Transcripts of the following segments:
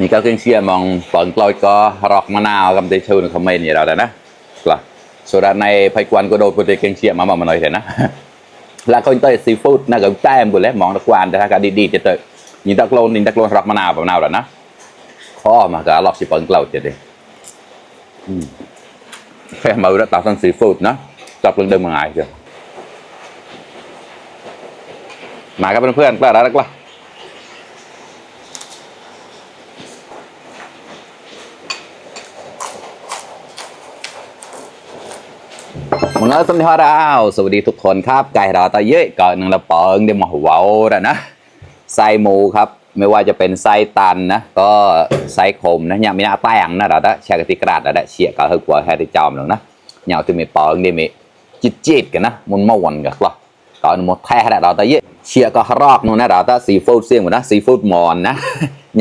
นี่ก็เครื่องเชียร์มองเปิดกลอยก็รอกมะนาวกับเตชูนคอมเมนต์อย่างเราแต่นะล่ะส่วนในไพกวนก็โดนโปรตีนเครื่องเชียร์มาหน่อยเถอะนะแล้วคนเตยซีฟู้ดน่าจะแต้มบุญแล้วมองตะกวันแต่ถ้าการดีๆจะเตยยิงตะโกนรอกมะนาวแล้วนะข้อมาก็รอบสิเปิดกลอยจะดีแค่มาดูตาสันซีฟู้ดนะจับเรื่องเดิมมาไงเชียวมากับเพื่อนๆกล้ารักล่ะมึงเอาสัมภาระสวัสดีทุกคนครับไก่เราตาเยอะก่อนหนึ่งเราเปิงเดี๋ยวมาหัวแล้วนะไส้หมูครับไม่ว่าจะเป็นไส้ตันนะก็ไส้ขมนะยังไม่น่าแป้งนะเราได้แช่กะทิกระดาษเราได้เชี่ยก็หัวให้ได้จอมหนึ่งนะยังที่มีเปิงเดี๋ยวมีจิตกันนะมันม่วนกันหรอก่อนหมดแท้เราตาเยอะเชี่ยก็รอกนู่นนะเราได้ซีฟู้ดเสี่ยงหมดนะซีฟู้ดมอนนะ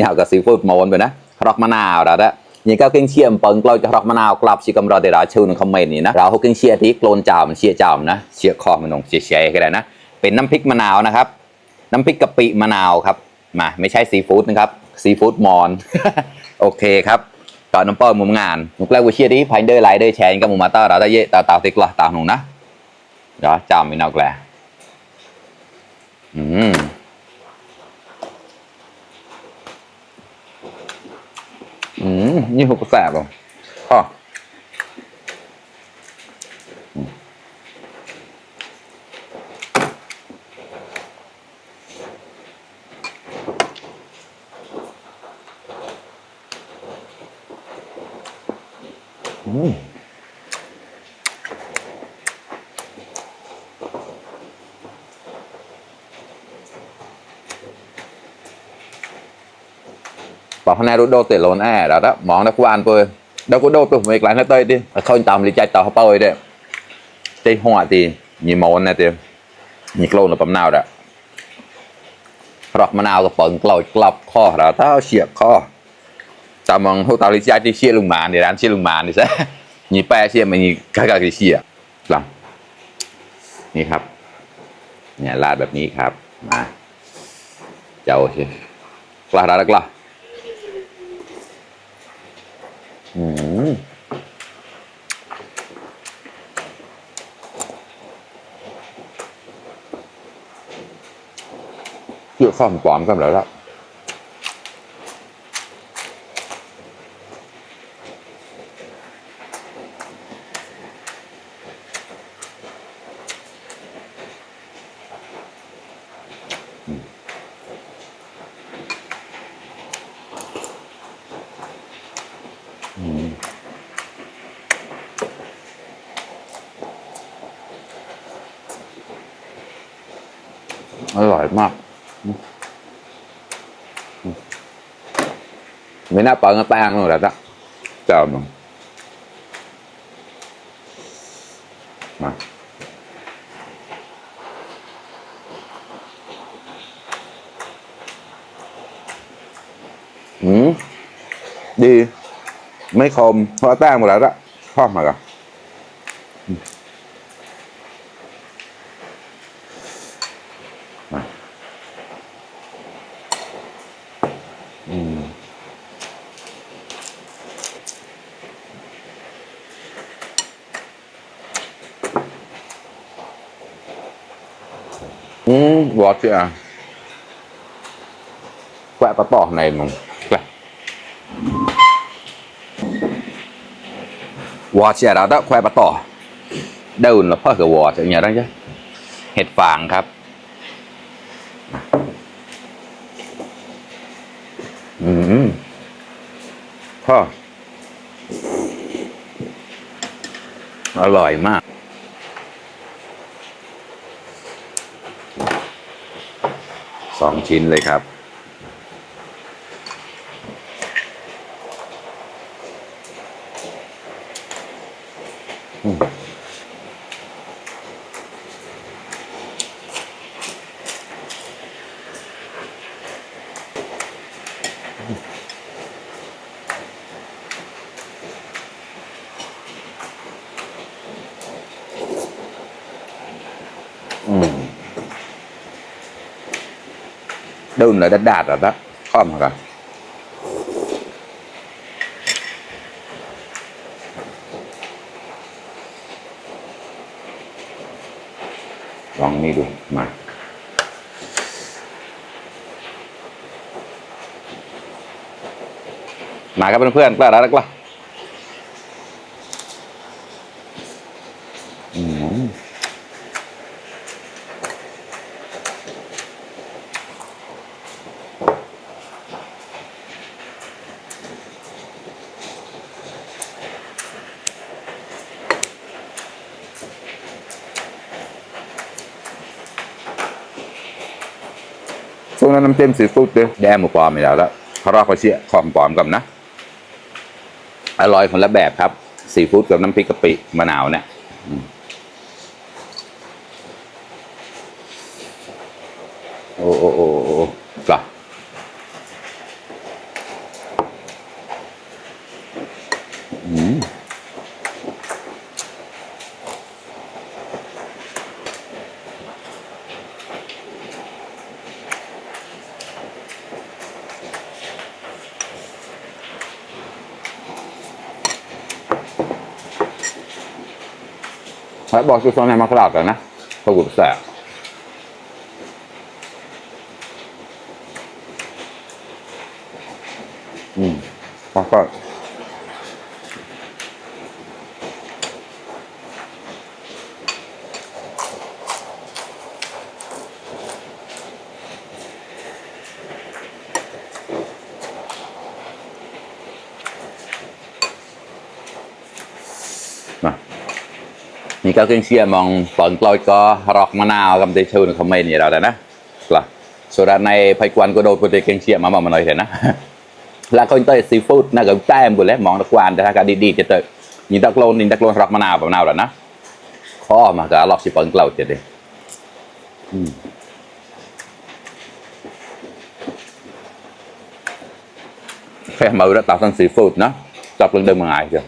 ยังกับซีฟู้ดมอนไปนะรอกมะนาวเราได้ยังก็กินเชียมเปิงเราจะรอกมะนาวกลับชิคกี้พายเราได้รับชื่อในคอมเมนต์นี่นะเรากินเชียที่โกลนจามเชียจามนะเชียคอมันงเชียก็ได้นะเป็นน้ำพริกมะนาวนะครับน้ำพริกกะปิมะนาวครับมาไม่ใช่ซีฟู้ดนะครับซีฟู้ดมอนโอเคครับก่อนน้ำเปิ้ลมุมงานนุกเล่าวิเชียที่พายเดอร์ไลเดอร์แชร์กับมุมมาเตอร์เราได้เยอะตาติกละตาหนูนะเดี๋ยวจามไม่นอกแหละนี่หุบแสบอ่ะอ๋อbảo hôm nay đô tiền lộn đó đó món đó của anh tôi đâu có đô tôi phải lại nó tơi đi không tầm thì chạy tàu hấp bơi đấy cái hoa thì nhiều món này thì nhiều lộn là bấm nào đó rọc mà nàoก็เปิดกลอยกลับข้อเราถ้าเสียบข้อจำมองเขาตาลิจ่ายที่เชี่ยลุงมาในร้านเชี่ยลุงมานี่ซะนี่แปะเชี่ยมันนี่กากที่เชี่ยหลังนี่ครับเนี่ยราดแบบนี้ครับมาเจ้าเชี่ยกล้ารักล่ะเกี่ยวข้าวปลอมกันแล้วละอร่อยมากไม่น่าเปิดกระแตงเลยแล้วจ้ะเจ้าหนุ่มมาดีไม่คมเพราะแต้งหมดแล้วจ้ะชอบมากอ่ะvọt chứ à quẹ bắt bỏ này mà vọt chứ đó đó quẹ bắt bỏ đâu là phơi cái vọt ở nhà đó chứเห็ดฟางครับพ่ออร่อยมาก2 ชิ้นเลยครับđơn là đã đạt rồi đó không hả นี้ดูมาครับเพื่อนๆกล้าแล้วกล้าช่วงนั้นน้ำจิ้มซีฟู้ดด้วยแดงหมูปลอมไม่แล้วเขารอเขาเชี่ยของปลอมกับนะอร่อยคนละแบบครับซีฟู้ดกับน้ำพริกกะปิมะนาวเนี่ยโอ้ปลาแล้วบอกจุดสองในมากราบกันนะขอบคุณแสบก็นี่ก็เครื่องเชียร์มองฝนกลอยก็รอกมะนาวกับเตชูนคอมเมนต์อย่างเราแล้วนะกล่ะส่วนในไพกวนก็โดนโปรตีนเครื่องเชียร์มาหน่อยเถอะนะแล้วก็อินเตอร์ซีฟู้ดน่าจะแต้มบุญแล้วมองตะกวนแต่ถ้าการดีๆจะเจอยินตะโกนรอกมะนาวแล้วนะข้อมาก็รอบสิบฝนกลอยจะดีแค่มาแล้วตัดทั้งซีฟู้ดนะจับเรื่องเดิมมาไงเดียว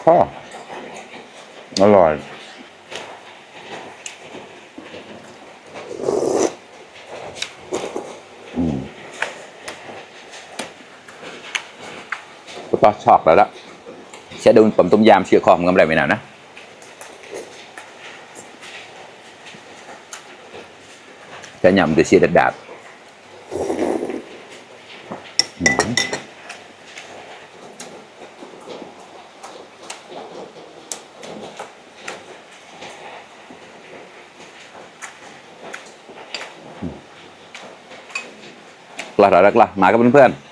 ข้ออร่อยก็ชอบแล้วใช้ดูผมต้มยำเชียร์คอมกันอะไรไม่นานนะจะยำเดือดเชียร์ดัดกล้ามากับเพื่อนๆ